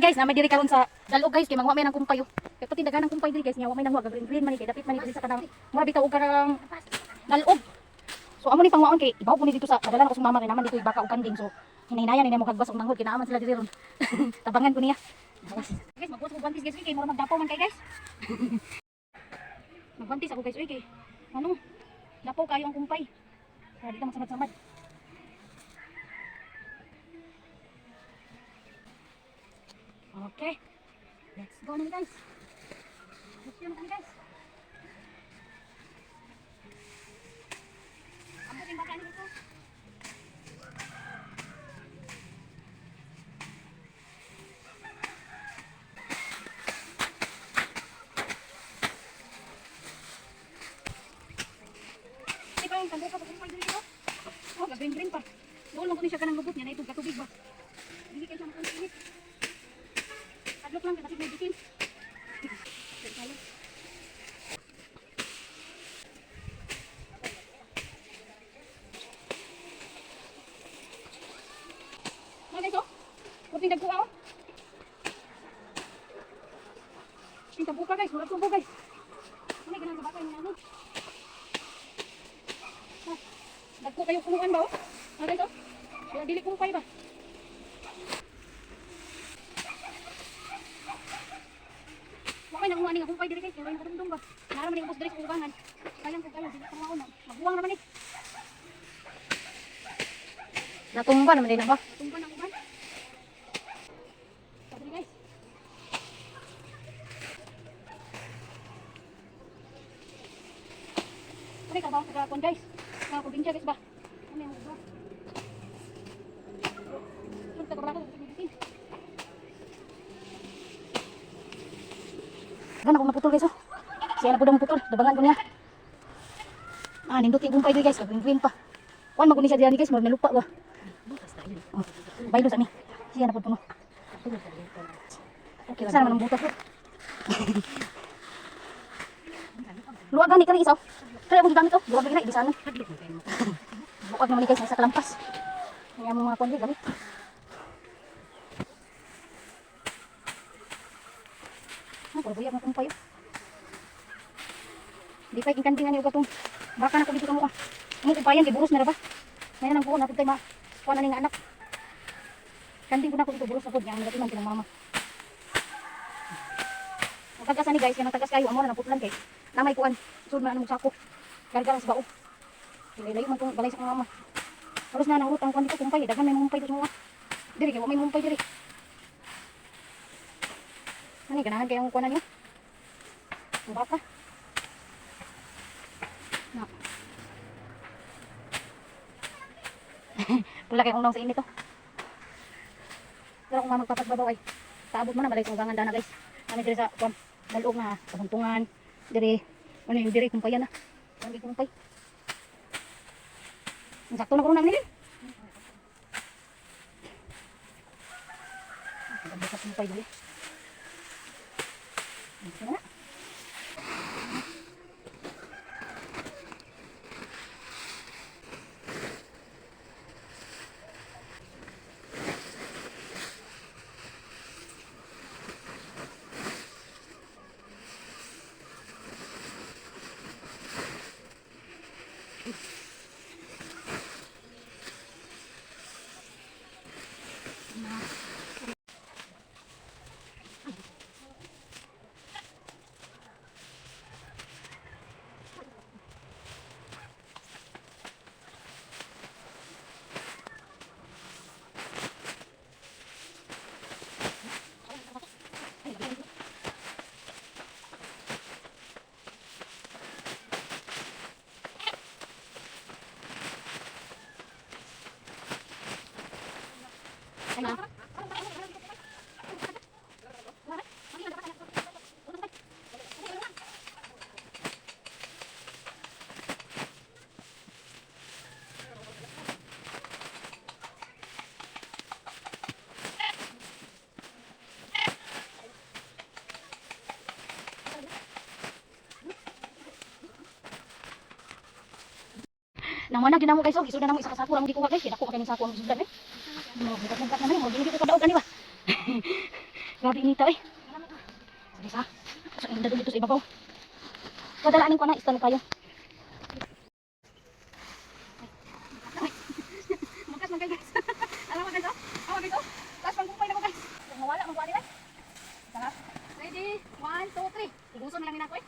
Guys, na may diri karon sa dalog, guys, kay manguha may nang kumpay, oh. Kay pati dagan ang kumpay diri, guys, nya wa may nanghuwa, green green man ni kay dapit man ni diri sa kanang mura bitaw og karang dalog. So amo ni pangwaon kay ibaw ko ni dito sa padala ko sa mama kay naman dito baka og kanding, so hinahinayan ni mo kagwas og manghod kay naaman sila diri ron. Tabangan ko niya. Guys, magbuwas ko guantes, guys, uy, kay mura magdapaw man kay, guys. Magguantes ako, guys, uy, kay ano, dapaw kayo ang kumpay. Para di ka magsamad-samad. Okay. Let's go na, guys. Let's go na kami, guys. Ambot yung baka nito. Di pa yung tambuka sa kumpay dito. Oh, green green pa. Doon lang ko ni siya kanang lubot niya na itong katubig ba. Hindi kayo siya makuntinit. Adlok lang kasi may bisin. Tayo. Mga guys, oh. Kunting dagko, oh. Ting tambuka, guys, murag tumbo, guys. Ano ganang sa baka yung ano? Ha, dagko kayo punuan ba, oh? Mga guys, oh. Kaya dili kumpay ba? Wa may nanguha ni nga kumpay diri, guys, kay way nakadumdum ba. Nara man ni ubos diri sa kubangan. Sayang kung kayo dili pa na. Magbuwang naman eh. Natumba naman din na ba? Tumba na uban. Sabi, guys. Ano ka ba? Taga guys. Mga probinsya, guys, ba? Ano yung ba? Ano taga barako sa Pilipinas? Gan ako maputol, guys, oh. Siya na po daw maputol. Dabangan ko niya. Ah, nindot yung kumpay diri, guys. Green green pa. Kuan maguni siya diyan, guys, murag nalupa ba. Oh, baylo sa mi. Siya na po puno. Okay. Saan naman ang butas ko? Luwag gani kani isa, oh. Kaya akong gigamit, oh. Luwag lagi na ibisanan. Buwag naman ni, guys, sa kalampas. Kaya mo mga kuan diri gamit. Ah, puro buyag ng kumpay, oh. Di pa ikanding ani og atong baka na ko dito kamo, ah. Amo kumpayan kay buros na ra ba. May nang buo na pud kay ma kuan na ni nga anak. Kanding ko na ko dito buros na pud niya ang nagatiman kinang mama. Ang tagas ani, guys, kanang tagas kayo amo na naputlan kay namay kuan. Sud man anong sako. Gargaran sa bao. Dili layo man tong balay sa akong mama. Halos na nang ang kuan dito kumpay, daghan may mumpay dito sa mga. Diri kay wa may mumpay diri. Ani ganahan kay ang kuan niyo? Ang baka. Na. Pula kay kong sa init, oh. Pero kung magpapagbabaw ay paabot mo na balay sa ugangan dana, guys. Kami diri sa kuan dalog na kabuntungan diri, ano yung diri kumpayan na. Kuan kumpay. Ang sakto na ko namin nila. Ang ganda sa kumpay diri. Ito na. Ay, na. Nang mana ginamo, guys, oh, isudan namo isa ka sako lang gikuha, guys, kay dako kay ning sako ang isudan eh. Mo bugkat naman mo, dili ko kadaog ani ba. Grabe inita eh. Sige sa. Sa inda dito sa ibabaw. Padalaanin ko na istan kayo. Magkas man kayo, guys. Alam mo, guys, oh. Alam mo, guys, oh. Taas pang kumpay na ko, guys. Mawala man ko ani. Tara. Ready? 1, 2, 3. Iguson na lang ni nako eh.